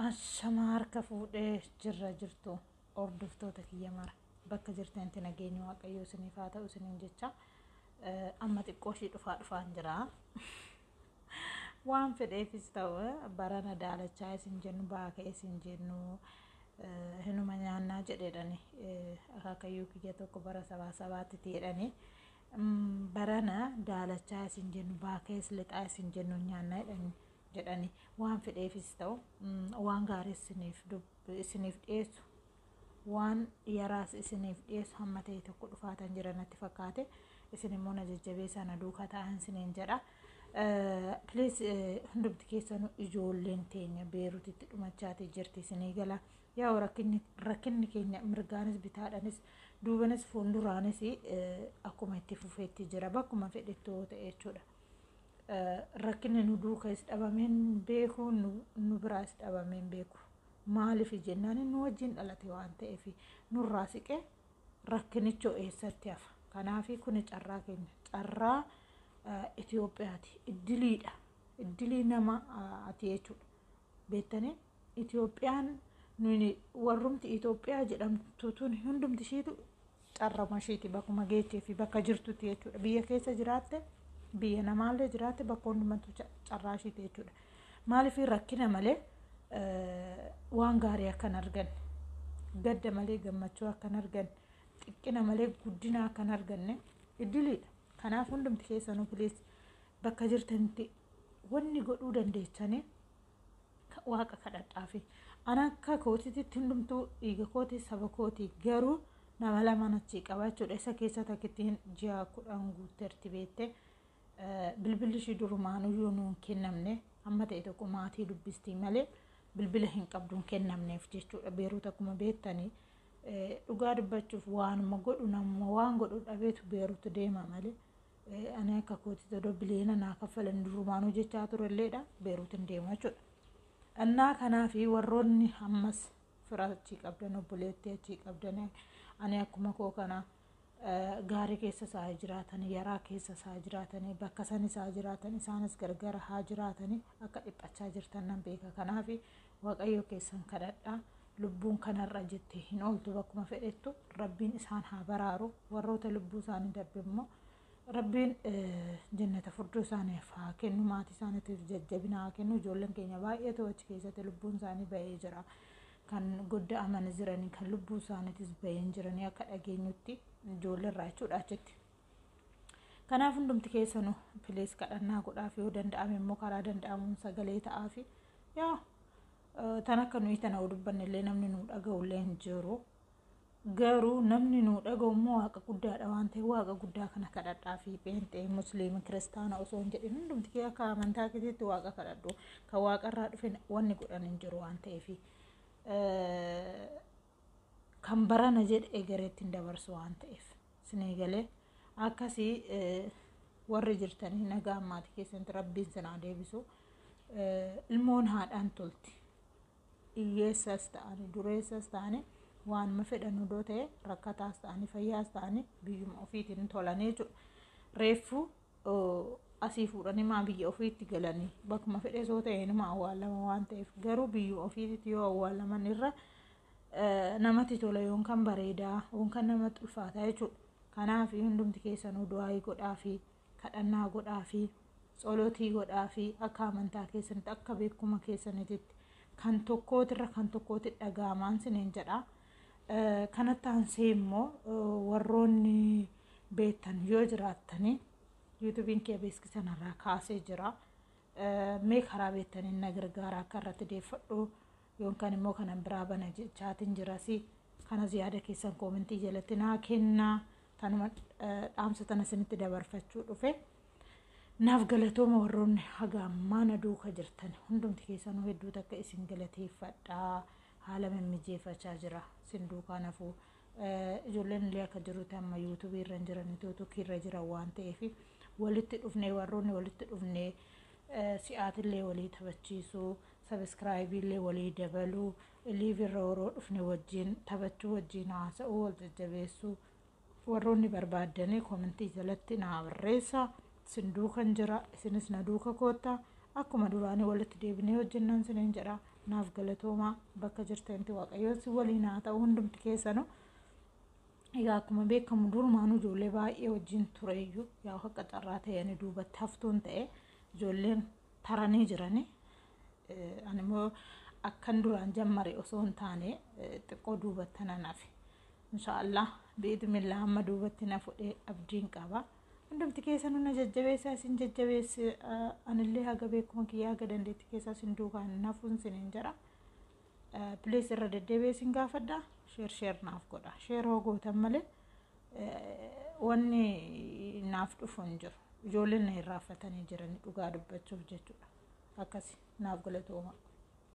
Ashama harka fuudhee jirra jirtu hordoftoota kiyya mara bakka jirtanitti nageenyi Waaqayyoo isiniif haa ta'u isiniin jecha. Amma xiqqoo ishii dhufaa dhufaan jira. Waan fedheefis ta'u barana daalachaa isin jennu, baaka isin jennu, hinuma nyaannaa jedhedhani. Akaakayyuu kiyya tokko bara sabaa sabaatti jedhani. Barana daalachaa isin jennu, baakees lixaa isin jennu, nyaannaa jedhani. Waan fedheefis ta'u waan gaarii isiniif dhiyeessu, waan yaraas isiniif dhiyeessu hamma ta'e tokko dhufaatan jira natti fakkaate. Isin immoo na jajjabeessaa, na duukaa ta'an isiniin jedha. Please, hundumti keessanuu, ijoolleen teenya Beerutitti dhumachaatii jirti, isinii gala. Yaa rakkinni keenya mirgaanis bitaadhanis duubanis fuulduraanis akkuma itti fufeetti jira, bakkuma fedhetti yoo ta'e jechuudha. Rakkinni nu duukaas dhabameen beeku, nu biraas dhabameen beeku. Maaliif jennaan, nu wajjin dhalate waan ta'eef nurraa siqee rakkinichoo eessatti hafa? Kanaaf kuni carraa keenya, carraa Itoophiyaati. Iddiliidha. Iddilii nama ati jechuudha. Beektanii, Itoophiyaan nuni warrumti Itoophiyaa jedhamtu tun hundumti ishiitu carrama ishiiti bakkuma geechee fi bakka jirtutti jechuudha. Biyya keessa jiraatte, biyya namaallee jiraatte, bakka hundumattuu carraa ishiiti jechuudha. Maaliif, rakkina malee waan gaarii akka hin arganne, gadda malee gammachuu akka hin arganne, xiqqina malee guddina akka hin arganne iddiliidha. Kanaaf hundumti keessanuu, please, bakka jirtanitti wanni godhuu dandeessanii Waaqa kadhadhaafi. Ana akka kootiitti hundumtuu dhiiga kooti, saba kooti, garuu nama lamaan achii qaba jechuudha. Isa keessa takkittiin ji'a 10 guutteerti beette. Bilbilli ishii durumaanuyyuu nuun kennamne, amma ta'e tokko maatii dubbistii malee bilbila hin qabdu, hin kennamneef jechuudha. Beeruut akkuma beektanii, dhugaa dubbachuuf, waanuma godhu namuma waan godhu dhabeetu Beeruut deema malee. Ani akka kootitti odoo biliyoona naa kaffalan durumaanuu jechaa turelleedha, Beeruut hin deemu jechuudha. Innaa kanaafi warroonni ammas fira achii qabdan, obboleettii achii qabdan, ani akkuma koo kana gaarii keessa isaa jiraatan, yaraa keessa isaa jiraatanii, bakka san isaa jiraatan, isaanis gargara haa jiraatanii, akka dhiphachaa jirtan nan beeka. Kanaaf Waaqayyo keessan kadhadhaa. Lubbuun kanarra jette hin ooltu. Bakkuma fedhettu Rabbiin isaan haa baraaru. Warroota lubbuu isaanii darbe immoo Rabbiin jannata furdoo isaaniif haa kennu, maatii isaaniitiif jajjabina haa kennu. Ijoolleen keenya baay'eetu achi keessatti lubbuun isaanii ba'ee jira. Kan godda'amanii jiranii, kan lubbuu isaaniitis ba'ee jiranii akka dhageenyutti ijoollee irraa jechuudha achitti. Kanaaf hundumti keessanuu, please, kadhannaa godhaaf. Yoo danda'ame immoo karaa danda'amuun sagalee ta'aafi. Yaa tan akka nuyi tana dubbanne illee namni nu dhaga'u illee hin jiru. Garuu namni nu dhaga'u immoo Waaqa guddaadha waan ta'eef, Waaqa guddaa kana kadhadhaa fi pheenxee, Musliima, Kiristaana osoo hin jedhin, hundumti kee akka amantaa keetiitti Waaqa kadhadhu. Kan Waaqarraa dhufe wanni godhan hin jiru waan ta'eef. Kan barana jedhe egereetti hin dabarsu waan ta'eef. Sinii galee akkasii warri jirtanii nagaa maatii keessatti Rabbiin sinaa deebisu. Ilmoon haadhaan tolti. Hiyyeessas ta'anii dureessas ta'anii, waanuma fedhan odoo ta'e, rakkataas ta'anii fayyaas ta'anii, biyyuma ofiitiin tolanii jechuudha. Reeffuu asii fuudhanii maa biyya ofiitti galanii, bakkuma fedhe soo ta'e inuma awwaalama waan ta'eef, garuu biyyuma ofiitti yoo awwaalaman irra namatti tola, yoon kan bareedaa yoon kan namatti ulfaataa jechuudha. Kanaaf hundumti keessanuu du'aayii godhaa fi kadhannaa godhaa fi tsolotii godhaa fi akka amantaa keessanitti, akka beekuma keessanitti, kan tokkootirra kan tokkootti dhaga'amaan siniin jedha. Kanatti aansee immoo warroonni beektan yoo jiraattanii, YouTubeiin kee beeksisa narraa kaasee jira. Mee karaa beektaniin na gargaara, akka irratti deeffadhu yookaan immoo kanan biraa bana jechaatiin jirasi. Kanas yaada keessan commentii jalatti naa kennaa. Tanuma dhaamsa tana isinitti dabarfachuu dhufe. Naaf galatooma. Warroonni haga ammaa na duuka jirtan hundumti keessanuu hedduu takka isin galateeffadhaa. Haala mimmijeeffachaa jira. Isin duukaa nafuu ijoolleen illee akka jirutti amma YouTubeii irra hin jiran, TikTokii irra jiran waan ta'eef, walitti dhufnee, warroonni walitti dhufnee si'aatillee walii taphachiisuu, subscribeii illee walii dabaluu, live irra yeroo dhufne wajjin taphachuu, wajjin haasa'uu, wal jajjabeessuu warroonni barbaaddanii commentii jalatti naa barreessaa. Isin duukan jira, isinis na duuka koottaa. Akkuma duraanii walitti deebinee hojjennaan siniin jedha. Naaf galatoomaa, bakka jirtanitti Waaqayyoon si waliin haa ta'u hundumti keessanuu. Egaa akkuma beekamu durumaanuu ijoollee baay'ee wajjin tureyyuu, yaa akka carraa ta'anii duubatti haftuun ta'e ijoolleen taranii jiranii. Ani immoo akkan duraan jammare osoo hin taane xiqqoo duubatti nan hafe. Inshaallah, bi'idmillaa, amma duubatti na fudhee abdiin qaba. Hundumti keessanuu na jajjabeessaa, isin jajjabeesse, anillee haga beekuma kiyyaa haga dandeetti keessaa isin duukaan nafuun isiniin jedha. Please, irra deddeebi'ee isin gaafadha. Share, share naaf godha. Share hoo gootan malee wanni naaf dhufu hin jiru. Ijoolleen na irraanfatanii jiran dhugaa dubbachuuf jechuudha. Akkasi, naaf galatooma.